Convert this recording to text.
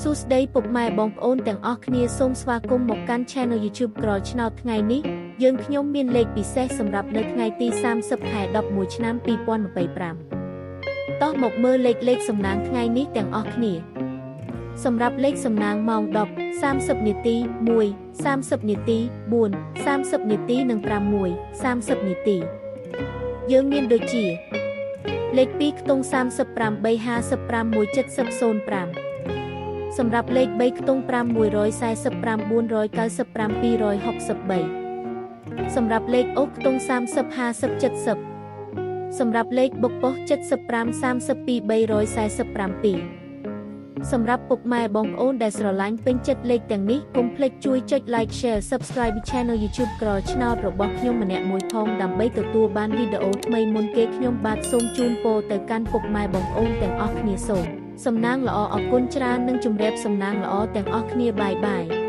សួស្តីពុកម៉ែបងប្អូនទាំងអស់គ្នាសូមស្វាគមន៍មកកាន់ Channel YouTube ក្រឆ្នោតថ្ងៃនេះយើងខ្ញុំមានលេខពិសេសសម្រាប់នៅថ្ងៃទី30ខែ11ឆ្នាំ2025តោះមកមើលលេខសំណាងថ្ងៃនេះទាំងអស់គ្នាសម្រាប់លេខសំណាងម៉ោង10 30នាទី1 30នាទី4 30នាទីនិង6 30នាទីយើងមានដូចជាលេខ2ខ្ទង់38 55 170 05សម្រាប់លេខ3ខ្ទង់5 145 495 263សម្រាប់លេខអូសខ្ទង់30 50 70សម្រាប់លេខបុកប៉ុស75 32 347សម្រាប់ពុកម៉ែបងប្អូនដែលស្រឡាញ់ពេញចិត្តលេខទាំងនេះកុំភ្លេចជួយចុច Like Share Subscribe Channel YouTube ក្រឆ្នោតរបស់ខ្ញុំម្នាក់មួយផងដើម្បីទទួលបានវីដេអូថ្មីមុនគេខ្ញុំបាទសូមជូនពរទៅកាន់ពុកម៉ែបងប្អូនទាំងអស់គ្នាសូមសំណាងល្អអរគុណច្រើននិងជម្រាបសំណាងល្អទាំងអស់គ្នាបាយបាយ។